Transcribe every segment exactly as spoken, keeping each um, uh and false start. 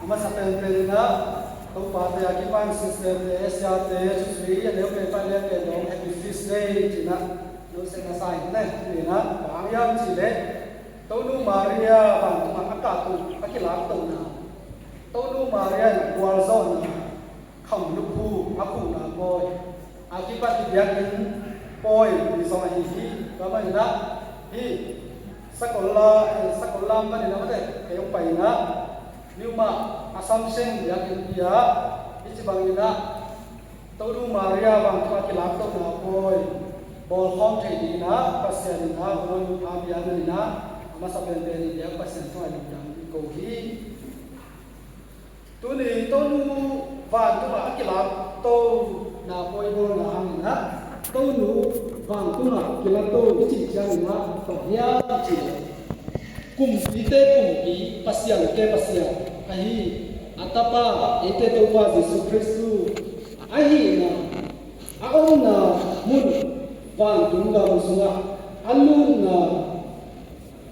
A masa penpen in ah, Topate a kipan sisterte, Asiate, Susui a neu pen pan lian pen dong Happy Feast Day ci-in ah, no sek na sa in ne, ci-in ah, bang hang hiam cih leh, Tonu Maria vantung ah a kahtoh, a kilaktohna, Tonu Maria in gualzawhna, kham luphu a khuhna pawi, a kipat i biakinn pawi i zong ahi hi. Tua manin ah hih Sakola, eh, Sakola manin ah mate, kei hong pai in ah, New Mah Assumption biakinn pi ah, hih ci bangin ah, Tonu Maria vantung ah kilaktohna pawi bawlkhawm thei dingin ah, Pasian in ah, hong pha bia manin ah, a masa penpen in biak Pasian tungah lungdam i ko hi. Tuni Tonu vantung ah a kilaktohna pawi bawlna hangin ah, Tonu vantung ah kilakto i cih ciangin ah, bang hiam cih leh, kumpite kumpi, pasiante Pasian ahi, a Tapa, eite Topa Jesu Khristu ahihna, a omna mun, vantung gam sungah a lutna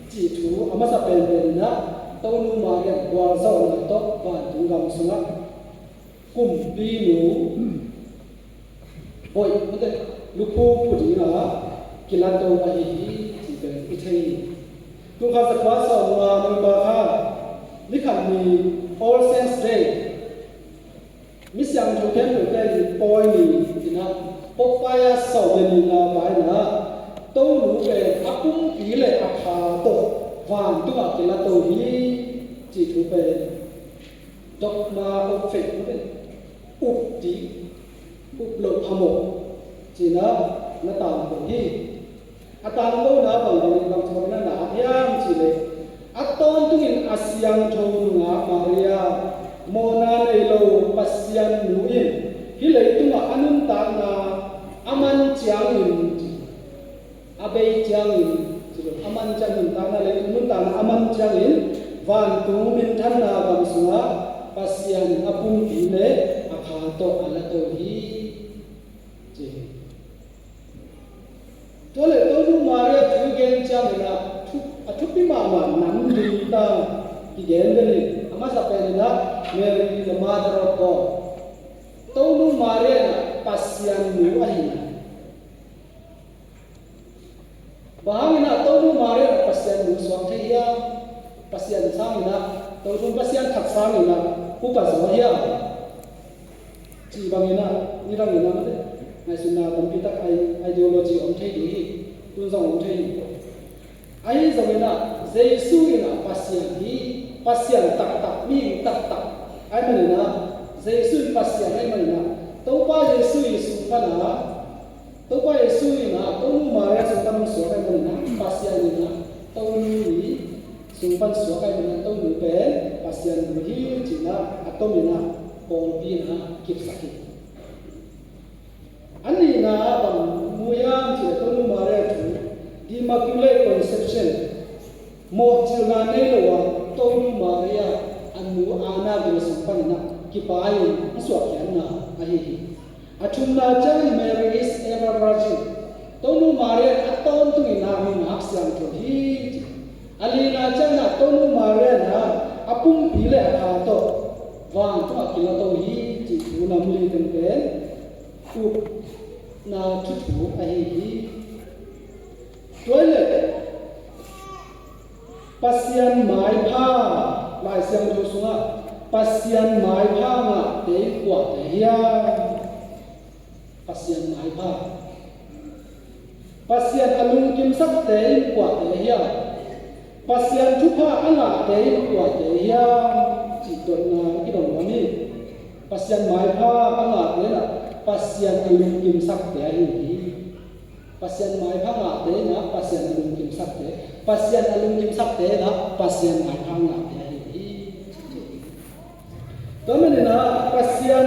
cih thu a masa penpen in ah, Tonu Maria gualzawhna tawh vantung gam sungah kumpinu, hoih, mate, luphu phu dingin ah kilato ahi hi cih pen i thei hi. Tul khat za kua sawmnga, November kha ni khat ni, All Saints Day, mi siangtho khempeuhte i pawi ni in ah, Pope Pius sawm le nihna pa in ah, Tonu pen a pumpi le a kha tawh vantung ah kilato hi cih thu pen dogma of faith, up ding, up loh phamawh ci-in ah na tangko hi. A tangkona bang bangin bang tawh na na hiam cih leh, a tawntungin a siangtho nungak Maria, mawhna nei lo Pasian nu in hih leitungah a nuntakna a man ciangin, a bei ciangin, a man ciang nuntakna, leitung nuntakna a man ciangin, vantung minthanna gam sungah Pasian a pumpi le a kha tawh a lato hi ci hi. Tua leh Tonu Maria thu i gen ciangin ah, thu, a thupi mahmah nam li ta kigen den in, a masa pen in ah, Mary, the Mother of God. Tonu Maria in ah Pasian nu ahi na. Bang hangin ah Tonu Maria in ah Pasian nu suak thei hiam? Pasian sangin ah, Tothum Pasian khat sangin ah upa zaw hiam? Cih bangin ah, nidangin ah mate, ngaihsutna tampi tak, i-, ideology om thei ding hi, tun zong om thei hi. Ahi zongin ah, Jesu in ah Pasian hi, Pasian taktak, mihing taktak ahih manin ah, Jesu in Pasian ahih manin ah, Topa Jesu i sung pan ah, Topa Jesu in ah, Tonu Maria sung pan hong suak ahih manin ah, Pasian in ah, Tonu i sung pan suak ahih manin ah, Tonu pen Pasian nu hi ci-in ah, a tomin ah, pawlpi in ah kipsak hi. A nihna ah bang mu hiam cih leh, Tonu Maria thu, the Immaculate Conception, mawhcilna nei lo a, Tonu Maria a nu Anna gil sung panin ah kipai in a suahkhiatna ahi hi. A thumna ciangin Mary is ever virgin. Tonu Maria a tawntungin ah nungak siangtho hi ci. A lina ciangin ah Tonu Maria in ah a pumpi le a kha tawh vantung ah kilato hi cih thu nam li teng pen upna thuthu ahi hi. Tua hi leh Pasian maipha, Lai Siangtho sungah Pasian maipha ngahte in kuate hiam? Pasian maipha, Pasian a lungkimsakte in kuate hiam? Pasian thupha a ngahte in kuate hiam? Cih dotna kidong nuam hi. Pasian maipha a ngahte in ah Pasian a lungkimsakte ahi hi. Pasian maipha ngahte in ah Pasian a lungkimsakte, Pasian a lungkimsakte in ah Pasian maipha ngahte ahi hi. Tua manin ah Pasian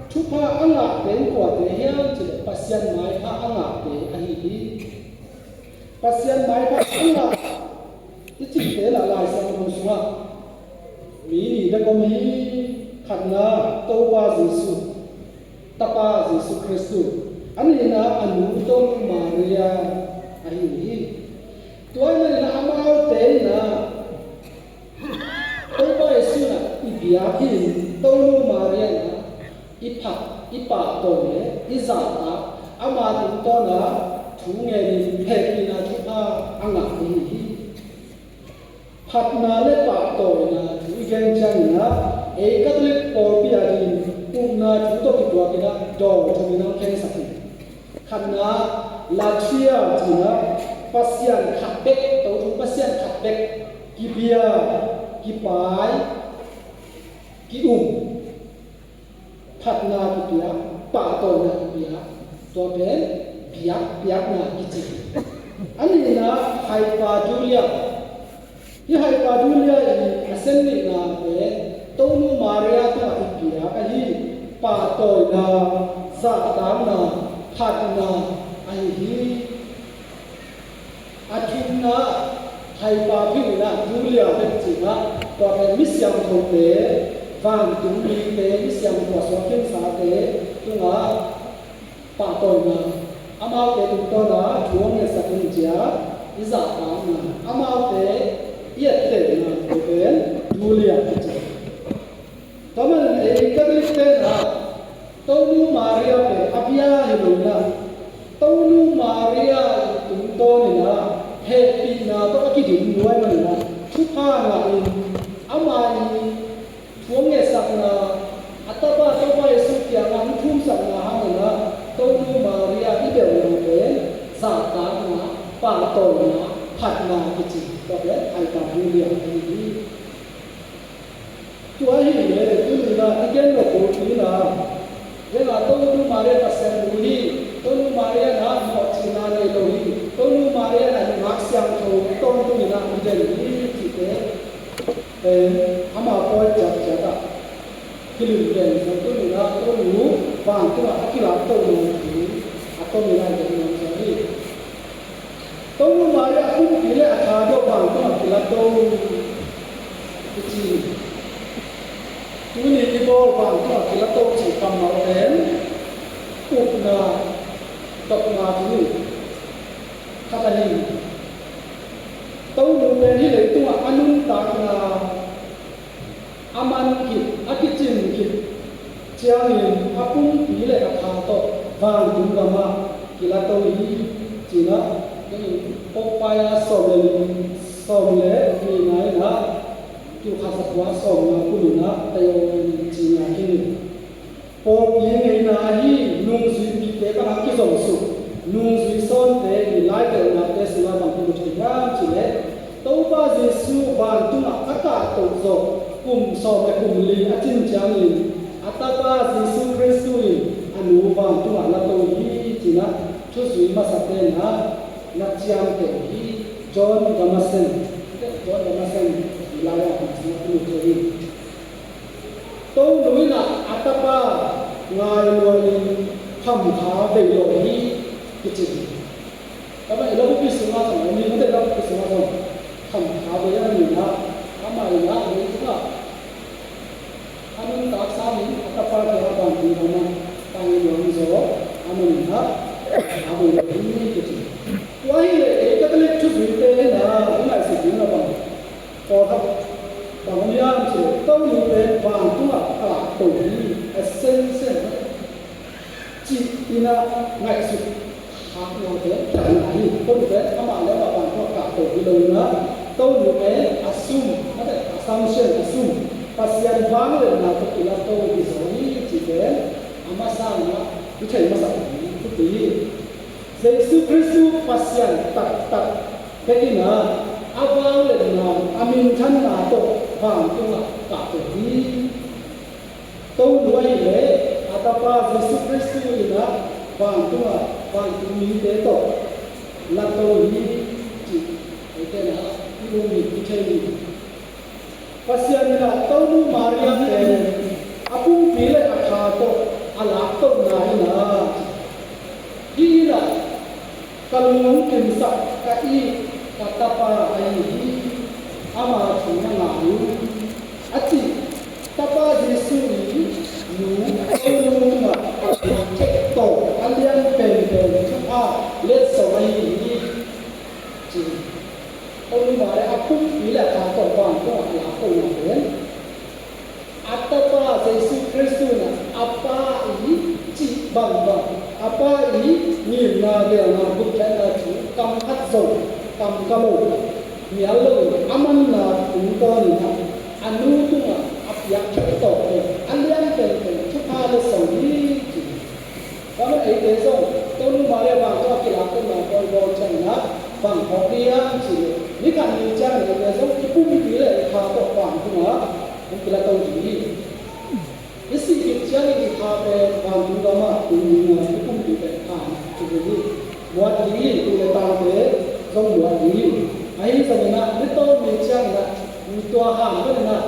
thupha a ngahte in kuate hiam cih leh Pasian maipha a ngahte ahi hi. Pasian maipha a ngah i cihte in ah Lai Siangtho sungah mi nih bek om hi. Khatna Topa Jesu, Tapa Jesu Khristu, a nihna a nu Tonu Maria ahi hi. Tua ahih manin ah amaute in ah Topa Jesu in ah i Biakinn Tonu Maria in ah i phat, i pahtawi le i zahtak, ama tungtawn ah thu ngenin hehpihna thupha a ngah ahi hi. Phatna le pahtawina thu i gen ciangin ah ei Catholic pawlpi adingin upna thu tawh kituakin ah dawi thumin hong khengsak hi. Khatna, latria cih ah Pasian khat bek, Tothum Pasian khat bek kibia, kipai, ki-um. Phatna kipia, pahtawina kipia, tua pen biak, biakna kici. A nihna, Hyperdulia. Hih Hyperdulia in a sen nihna pen Tonu Maria tungah i piak ahi pahtawina, zahtakna, phatna ahi hi. A thumna, Hyperdulia bek cih ah, tua pen mi siangthote, vantung mite, mi siangtho a suak khinsate tungah pahtawina, amaute tungtawn ah thu hong ngetsak ding ci-a i zahtakna, amaute i ettehna, tua pen dulia kici. Tua manin ei Catholic te in ah Tonu Maria pen a bia hi lo in ah, Tonu Maria i tungtawn in ah hehpihna tawh a kidim nuai manin ah thupha ngahin, ama i thu hong ngetsakna, a tapa Topa Jesu kiangah hong thumsakna hangin ah Tonu Maria i belhna pen zahtakna, pahtawina, phatna kici, tua pen Hyperdulia ahi hi. Tua hi leh tuni-in ah i gen nop bulpi in ah, tua Tonu Maria Pasian nu hi, Tonu Maria in ah mawhcihna nei lo hi, Tonu Maria in ah nungak siangtho tawntung in ah i gen hi cihte, eh, ama pawi ciatciat ah kilim gen zong tuni-in ah Tonu vantungah a kilakto nuam hi, a tawm in ah i gen nuam zong hi. Tonu Maria a pumpi le a tha deuh vantungah kilato kici. Tuni i bawl vantungah kilato cih kammal pen upna, dotna tuni khat ahi. Tonu pen hih leitungah a nuntakna a man khit, a kicin khit ciangin a pumpi le a tha tawh vantung gamah kilato hi, ci-in ah, Pope Pius sawm le li, sawm le nihna in ah, tul khat za kua sawmnga kum in ah, tei aw in ci-in ah khin hi. Pawlpi ngeina ahi nungzuipihte bangah kizomsuk, nungzui sawnte i laivelhnate sungah bang kimu thei hiam cih leh, Topa Jesu vantungah a kahtoh zawh kum sawm le kum li a cin ciangin, a tapa Jesu Khristu in a nu vantungah lato hi, ci-in ah thuzui masate in ah na ciamteh hi. John Damascene, John Damascene i lai-ah na kimu thei hi. Tonu in ah a tapa ngai lua in khamkha bei lo hi, kici hi. Tua mah i labupi sungah zong, mi mate labupi sungah zong khamkha bei a, a nihna, amah in ah leitungah a nuntak sangin a tapa kiangah vantung gamah tang nuam zaw, amah in ah khamkha bei lo hi, kici hi. Tua hi leh ei Catholic thuzuite in ah i ngaihsut ding a bang, pawlkhat bang om hiam cih leh, Tonu pen vantungah kahto hi, ascension cih in ah ngaihsut khak naute, khak na hi. Tonu pen amah le amah vantungah kahto hi lo in ah, Tonu pen assume, mate, assumption, assume, Pasian vangliatna tawh kilato hi zaw hi cih pen a masa in ah i thei masak ding thupi hi. Jesu Khristu Pasian taktak bek in ah, a vangliatna, a minthanna tawh vantungah kahto hi. Tonu ahih leh a tapa Jesu Khristu in ah vantungah, vantung mite tawh lato hi cih eite in ah i um in i thei hi. Pasian in ah Tonu Maria pen a pumpi le a tha tawh a laktohna in ah, hih in ah ka lung hong kimsak ka it ka tapa ahi hi, ama thu na ngai un, a cih Tapa Jesu i nu Tonu tungah a kek tawh a lian penpen thupha letsong ahi hi, ci hi. Tonu Maria a pumpi le a tha tawh vantungah a laktohna pen Jesuh Khrist in ah a Pa i cih bangbang, a Pa i ngimna, gelna, gutkhiatna thu kam khat zong kam ka lo, mial lo in a manna tungtawn in ah a nu tungah a piak thei tawh pen a lian penpen thupha le sawm hi ci. Tua man eite zong Tonu Maria vantung a kilak pen mah pawi bawl ciangin ah bang phawk ding hiam cih leh, ni khat ni ciangin eite zong i pumpi le i kha tawh vantungah hong kilato ding hi. I sih khit ciangin i kha pen vantung gamah tung ding a, i pumpi pen kha ah kivui hi. Muat ding hi, tu le tangte zong muat ding hi. Ahi zongin ah ni tawm ni ciangin ah tua han panin ah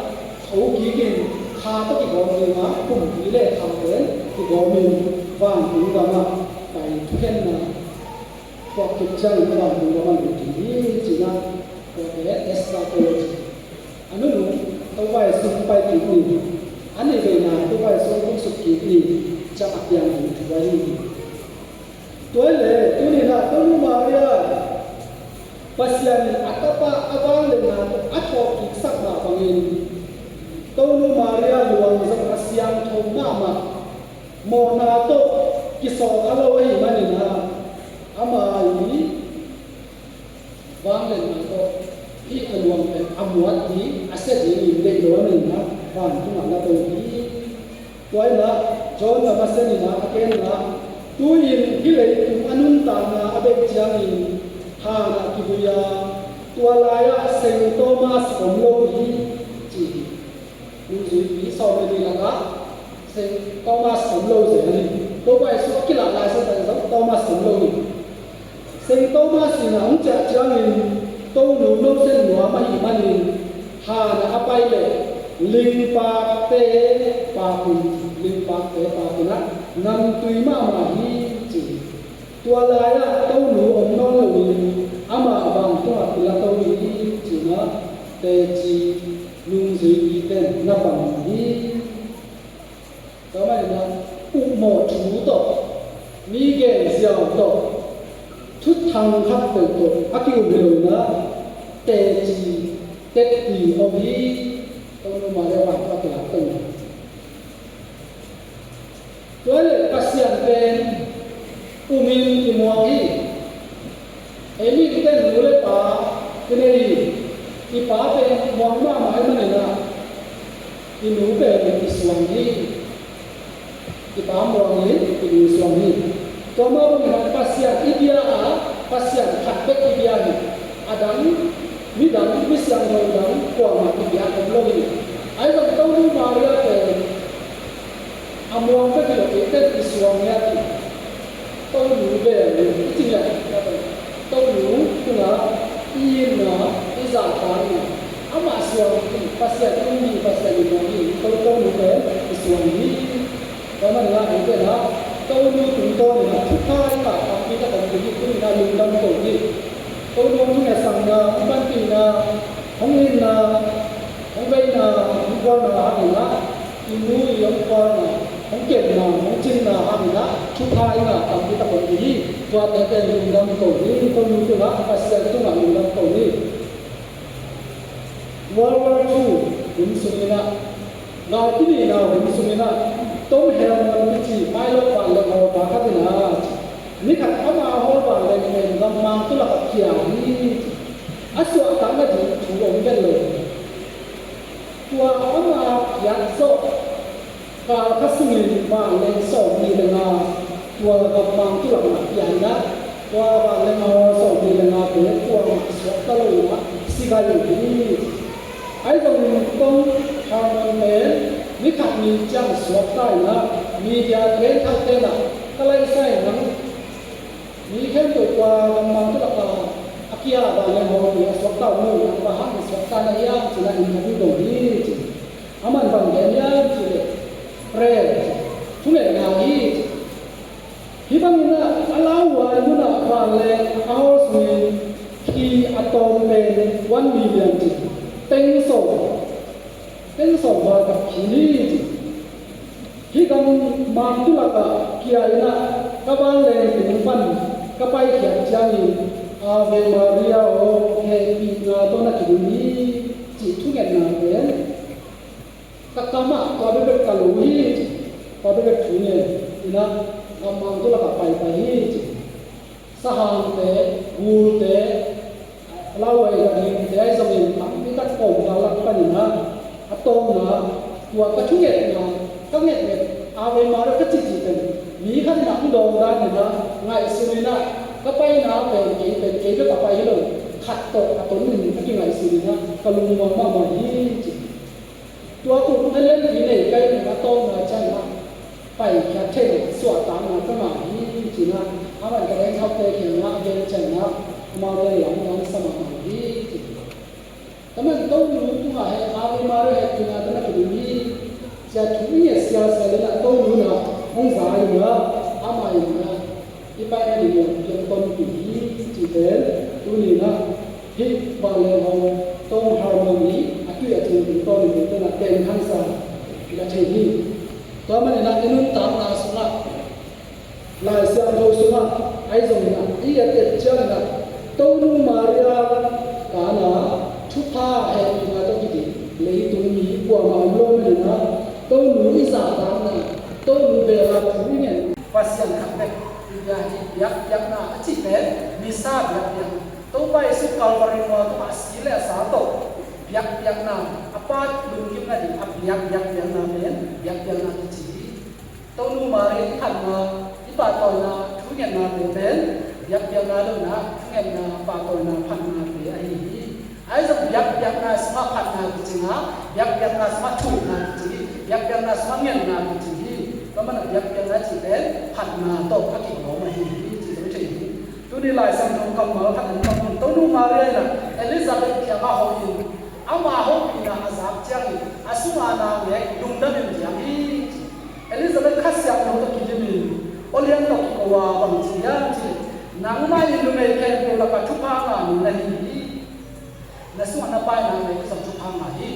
tho kikin kha tawh kigawm ding a, pumpi le kha pen kigawmin vantung gamah pai thukhenna thuak khit ciangin vantung gamah lut ding hi ci-in ah, tua pen eschatology. A nunung Topa Jesuh hong pai kik ni, a nih veina Topa Jesuh hong suk kik ni ciang a piang ding thu ahi hi. Tua hi leh tuni-in ah Tonu Maria, Pasian in a Tapa a vangliatna tawh a thawhkiksak mah bangin Tonu Maria luang zong a siangtho mahmah, mawhna tawh kisawlkha lo ahih manin ah ama i vangliatna tawh hih a luang pen a muat ding, a sia dingin deih lo a, nunna vantungah la to hi. Tua in ah John a masa in ah a gen in ah, tu-in hih leitung a nuntakna a beih ciangin han ah kivui a, tua lai-ah Saint Thomas om lo hi ci hi. Nungzuipi sawm le nih lakah Saint Thomas om lo zel hi. Topa Jesuh a kilah lai Satan zong Thomas om lo hi. Saint Thomas in a hong ciah ciangin, Tonu nosen nuam ahih manin han ah a pai leh lingpakte pakun, lingpakte pakun ah namtui mahmah hi ci hi. Tua lai-ah Tonu om nawn loin amah vantungah kilato hi ci-in ah teci nungzuipite'n na pang hi. Tua manin ah upmawh thu tawh, mi gen ziau tawh, thuthang khat peuh tawh a ki-um hi lo-in ah teci tetti om hi. Tonu Maria vantung a kilak pen tua leh Pasian pen umin kimuang hi. Ei mihingte'n nu le pa kinei hi. I pa pen muang mahmah ahih manin ah i nu pen i suang hi. I pa muang hi, i nu suang hi. Tua mah bangin ah Pasian i bia a, Pasian khat bek i bia hi. A dang, midang, mi siangtho dang kuamah i bia om lo hi. Ahi zong Tonu Maria pen a muang bek hi lo, eite'n i suang ngiat hi. Tonu bel i ci ngiat hi. Tonu tungah i itna, i zahtakna, amah suang hi. Pasian i um hi, Pasian i muang hi. To, Tonu pen i suang hi. Tua manin ah eite'n ah Tonu tungtawnin ah thupha i ngah tampi tak om ding hi. Tuni-in ah lungdam ko ni. Tonu hong thungetsanna, hong panpihna, hong itna, hong veina, hong gualna hangin ah, i nu i hong gualna, hong kepna, hong cinna hangin ah thupha i ngah tampi tak om ding hi. Tuate pen lungdam ko ni. Tonu tungah, Pasian tungah lungdam ko ni. World War Two hun sungin ah, Galpi nihna hun sungin ah, Tom Helmond kici pilot vanleng hawlpa khat in ah, ni khat ama hawl vanleng pen gammang tu lakah kia hi. A suahtakna ding thu om vet lo. Tua ama kiat zawh kal khat sungin vanleng sawmnih le nga tua gammang tu lakah kia in ah, tua vanleng a hawl sawmnih le ngate kuamah suakta lo in ah si gai uh hi. Ahi zongin Tom Helmond pen ni khat ni ciang suakta in ah, media genthakte'n ah, ka laisa in nang mi khempeuh tua gammang tu lakah a kia vanleng hawlpi a suakta uh mu in ah, bang hangin suakta na hiam ci-in ah interview dong hi ci. Aman bang gen hiam cih leh, prayer, thungetna hi ci. Hih bangin ah a lauhuai munah vanleng a hawl sungin khi a tawm pen one million ci, teng sawm, teng sawm val khat khi hi ci. Hih gammang tu lakah kia in ah ka vanleng tung pan ka paikhiat ciangin Ave Maria aw, hehpihna tawh na kiding hi cih thungetna pen ka Ka mah tua bekbek ka lo hi. Tua bekbek thu ngen. Ina, gammang tu lakah paipai hi. Sahangte, gulte, lauhuai ganhingte ahi zongin tampi tak kawmkal lak panin ah, a tawpna, tua ka thungetna, ka ngetnget Ave Maria ka cihcih pen mi khat in ah hong dawng danin ah ngaihsun in ah, ka paina pen kei pen kei bek a pai hi lo, khat tawh a ton in ka kingaihsun in ah ka lungmuang mahmah hi ci. Tua tuk na lianpi nei ka hih manin a tawpna ciangin ah paikhiat theih suahtakna ka ngah hi ci-in ah, amah in ka dengkhapte kiangah a gen ciangin ah amaute lam hong sa mahmah hi ci. Tua manin Tonu tungah heh, Ave Maria hehpihna tawh na kidim hi ci-a thu i nget sialsial in ah Tonu in ah hong za in ah, amah in ah i paina ding a piang tonpih hi cih pen tuni in ah hih vanleng hong tawng harmoni a tui a cing tungtawn in tuni in ah tenkhansa i la thei hi. Tua manin ah i nuntakna sungah, Lai Siangtho sungah ahi zongin ah i et et ciangin ah Tonu Maria kana thupha hehpihna tawh kiding leitung mi kuamah om lo manin ah Tonu i zahtakna, Tonu bel a thu i ngen Pasian khat bek i bia hi. Biakpiakna a cih pen missa biakpiakna, Topa Jesu Calvary mual tungah a si le a sa tawh biakpiakna, a Pa lungkim nading a biak biakpiakna pen biakpiakna kici hi. Tonu Maria i phatna, i pahtawina, thungetnate pen biakpiakna lo in ah thungetna, pahtawina, phatnate ahi hi. Ahi zong biakpiakna sungah phatna kicing a, biakpiakna sungah thungetna kicing hi, biakpiakna sungah ngetna kicing hi. Tua manin ah biakpiakna cih pen phatna tawh a kigawm ahi hi cih zong thei hi. Tuni Lai Siangtho kammal khat in ka mun, Tonu Maria in ah Elizabeth kiangah hong in, ama hong in ah a zak ciangin a sungah na ngek lungdam in diang hi ci. Elizabeth Kha Siangtho tawh kidim in, aw lian tawh kiko a bang ci hiam cih leh, nangmah in numei khempeuh lakah thupha ngahmi na hi hi. Na sungah na paina ngei zong thupha ngah hi.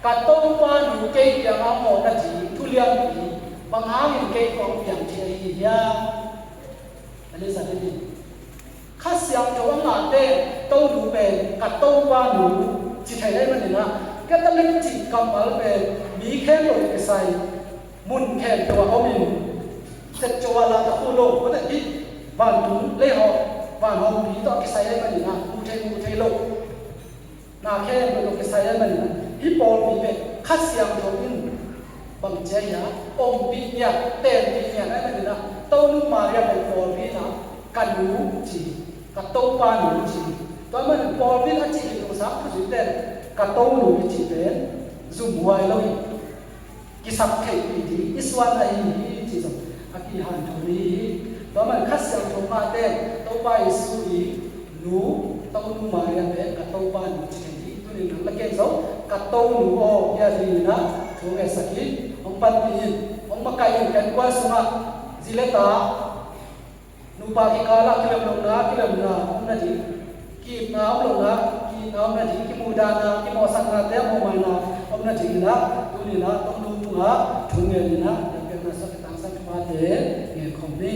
Ka Topa nu kei kiangah mawhna ding thu lianpi bang hangin kei tawh hong piang thei ahi hiam? Elizabeth in Kha Siangtho a ngahte, Tonu pen ka Topa nu ci thei ahih manin ah, Catholic cih kammal pen mi khempeuh tawh kisai, mun khempeuh ah om in, set coh a la ta khuh lo, tua teh hih vantung leihawm, vanhawmpi tawh kisai ahih manin ah mu thei mu thei lo. Na khempeuh tawh kisai ahih manin ah, hih pawlpi pen Kha Siangtho in bang ci hiam, ompih ngiat, tenpih ngiat ahih manin ah, Tonu Maria pen pawlpi in ah ka nu ci, ka Topa nu ci. Tua ahih manin pawlpi in a cih khit nungsang thuzuite in ka Tonu i cih pen zumhuai lo hi. Kisap theihpih ding i suan ahi hi cih zong a kihanthawn ahi hi. Tua man Kha Siangtho mahte, Topa Jesu i nu, Tonu Maria pen ka Topa nu ci thei hi. Tuni nang le kei zong ka Tonu aw, bia dingin ah thu ngetsak hi. Hong panpih in, hong makaih in, ka innkuan sungah zi le ta, nupa kikal ah kilemlohna, kilemna om nading, ki-itna om lohna, ki-itna om nading, kimuhdahna, kimawhsaknate a mawhmaina om nadingin ah, tuni in ah Tonu tungah thu ngenin ah, biakpiakna sungah kitangsap thuphate ngen khawm ni.